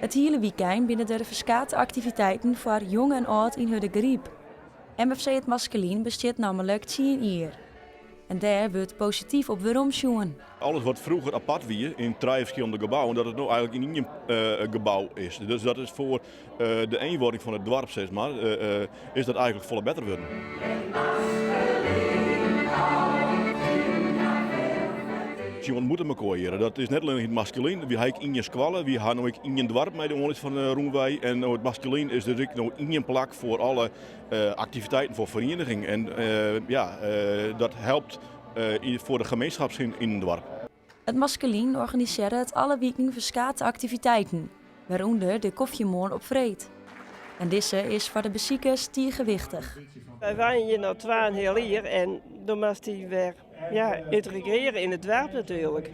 It hiele wykein binne der ferskate aktiviteiten foar jong en âld yn Hurdegaryp. MFC It Maskelyn bestiet nammentlik tsien jier. En dêr wurdt posityf op werom sjoen. Alles wat froeger apart wie yn trije ferskillende gebouwen, dat it no eigenlik yn ien gebou is. Dus dat is foar de eenwording fan it doarp, sis mar, is dat eigenlik folle better wurden. Sy ûntmoete mekoar hjir. Dat is net allinnich yn it Maskelyn. Wy ha ek ien skoalle, wy ha no ek ien doarp mei de oanlis fan de rûnwei. En no it Maskelyn is dus ek no ien plak foar alle aktiviteiten foar ferieniging. En ja, dat helpt foar de gemeenschapszin yn in doarp. It Maskelyn organisearret alle wiken ferskate aktiviteiten, wêrûnder de kofjemoarn op freed. En dizze is foar de besikers tige wichtich. Wy wenje hjir no twa en heal jier en dan moatst dy wer ja, yntegrearje yn it doarp natuerlik.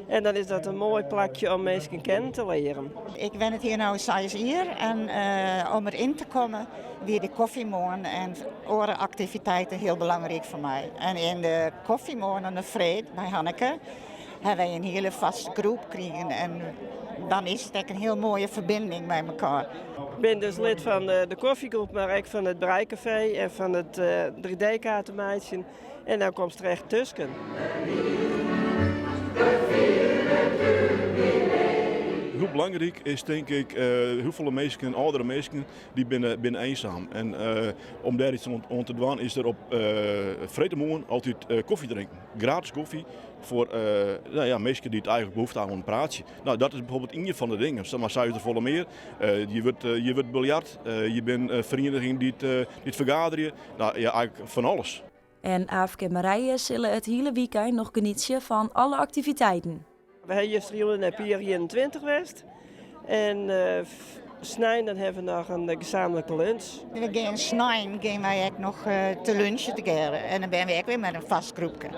En dan is dat in moai plakje om minsken kennen te learen. Ik wennet hjir no seis jier en om der yn te kommen wie de kofjemoarn en oare aktiviteiten hiel belangryk foar my. En yn de kofjemoarn oan de freed by Hanneke ha wy in hiele faste groep krigen en dan is it ek in hiel moaie ferbinding mei mekoar. Ik bin dus lid fan de kofjegroep, mar ek fan it breikafee en fan it 3D-kaarten meitsjen. En dan komst der echt tusken. Hiel belangryk is tink ik, hiel folle minsken, âldere minsken, dy binne eenzaam. En om dêr iets oan te dwaan is der op freedtemoarn altyd kofje drinken. Gratis kofje foar nou ja, minsken dy't eigenlik behoefte hawwe oan in praatsje. Nou, dat is bijvoorbeeld ien fan de dingen. Mar sa is der folle mear. Je wurdt, je wurdt biljart, je binne ferieniging dy't, dy't fergaderje. Nou ja, eigenlik fan alles. En Aafke en Marije sille it hiele wykein noch genietsje fan alle aktiviteiten. We ha justerjûn nei Pier 21 west en snein dan ha we noch in gezamenlijke lunch. We gean snein gean wy ek noch te lunchen tegearre en dan binne we ek wer mei in fast groepke.